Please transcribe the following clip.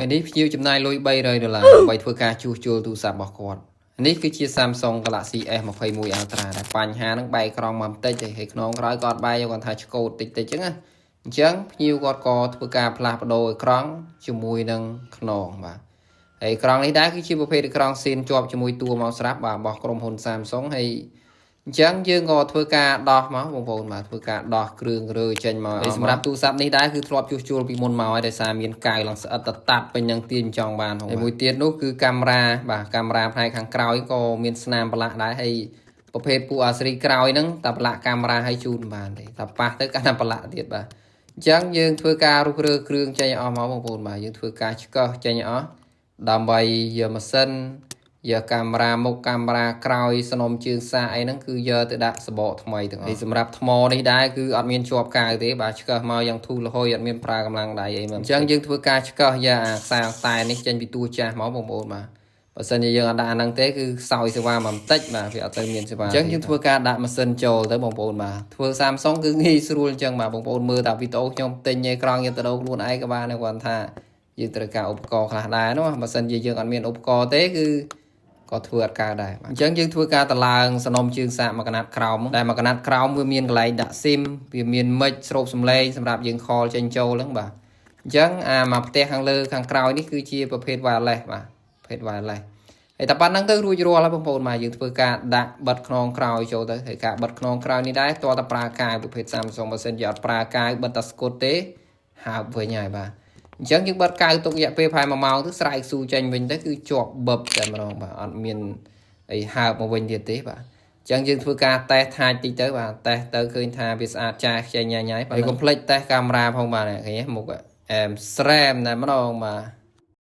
ថ្ងៃនេះភ្ញៀវចំណាយលុយ300ដុល្លារដើម្បីធ្វើការជួសជុលទូរស័ព្ទរបស់គាត់នេះគឺជា Samsung Galaxy S21 Ultra ដែលបញ្ហាហ្នឹងបែកក្រង់មកបន្តិចទេហើយខ្នងក្រោយក៏អត់បែកគាត់ថាឆ្កូតតិចតិចចឹងណាអញ្ចឹងភ្ញៀវគាត់ក៏ធ្វើការផ្លាស់ប្ដូរអេក្រង់ជាមួយនឹងខ្នងបាទហើយអេក្រង់នេះដែរគឺជាប្រភេទអេក្រង់ស៊ីនជាប់ជាមួយតួមកស្រាប់បាទរបស់ក្រុមហ៊ុន Samsung ហើយអញ្ចឹងយើងក៏ធ្វើការដោះមកបងប្អូនបាទធ្វើការដោះគ្រឿងរើចេញមកហើយសម្រាប់ទូរស័ព្ទនេះដែរគឺធ្លាប់ជួសជុលពីមុនមកហើយដោយសារមានកៅឡើងស្អិតតតាត់ពេញនឹងទាញចង់បានហើយមួយទៀតនោះគឺកាមេរ៉ាបាទកាមេរ៉ាផ្នែកខាងក្រោយក៏មានស្នាមប្រឡាក់ដែរហើយប្រភេទពួកអាស៊េរីក្រោយហ្នឹងតែប្រឡាក់កាមេរ៉ាឲ្យជូនបានទេតែប៉ះទៅកាន់តែប្រឡាក់ទៀតបាទអញ្ចឹងយើងធ្វើការរុះរើគ្រឿងចេញអស់មកបងប្អូនបាទយើងធ្វើការឆ្កឹះចេញអស់ដើម្បីយកម៉ាស៊ីនយកកាមេរ៉ាមុខកាមេរ៉ាក្រោយសនំជើងសាកអីហ្នឹងគឺយកទៅដាក់សបកថ្មីទាំងអស់ហើយសម្រាប់ថ្មនេះដែរគឺអត់មានជាប់កាវទេបាទឆ្កឹះមកយ៉ាងធូរលហុយអត់មានប្រើកម្លាំងដៃអីមកអញ្ចឹងយើងធ្វើការឆ្កឹះយកអាខ្សែតែនេះចេញពីតួចាស់មកបងប្អូនបាទបើសិនជាយើងអត់ដាក់អាហ្នឹងទេគឺខ្សោយសេវាមកបន្តិចបាទវាអត់ទៅមានសេវាអញ្ចឹងយើងធ្វើការដាក់ម៉ាស៊ីនចូលទៅបងប្អូនបាទធ្វើ Samsung គឺងាយស្រួលអញ្ចឹងបាទបងប្អូនមើលតាវីដេអូខ្ញុំទិញអេក្រង់យកទៅដូរខ្លួនឯងក៏បានដែរគាត់ថាយើងត្រូវការឧបករណ៍ខ្លះដែរនោះបើសិនជាយើងអត់មានឧបករណ៍ទេគឺក៏ធ្វើអត់កើតដែរអញ្ចឹងយើងធ្វើការតឡើងសនំជើងសាកមួយកណាត់ក្រោមដែលមួយកណាត់ក្រោមវាមានកន្លែងដាក់ស៊ីមវាមានមិចស្រូបសំឡេងសម្រាប់យើង call ចេញចូលហ្នឹងបាទអញ្ចឹងអាមកផ្ទះខាងលើខាងក្រោយនេះគឺជាប្រភេទ wireless បាទប្រភេទ wireless ហើយតែប៉ុណ្្នឹងទៅរួចរាល់ហើយបងប្អូនបាទយើងធ្វើការដាក់បិទខ្នងក្រោយចូលទៅហើយការបិទខ្នងក្រោយនេះដែរតើតប្រើកាវប្រភេទ Samsung បើសិនជាអត់ប្រើកាវបិទតែស្កុតទេហើបវិញហើយបាទអញ្ចឹងយើងបិទកាវទុករយៈពេលប្រហែល1ម៉ោងទៅស្រែកស៊ូចេញវិញទៅគឺជាប់បឹបតែម្ដងបាទអត់មានអីហើបមកវិញទៀតទេបាទអញ្ចឹងយើងធ្វើការតេស្តថាចតិចទៅបាទតេស្តទៅឃើញថាវាស្អាតចាស់ខ្ចីញ៉ៃញ៉ៃហើយកុំភ្លេចតេស្តកាមេរ៉ាផងបាទឃើញទេមុខអែមស្រែមតែម្ដងបាទ។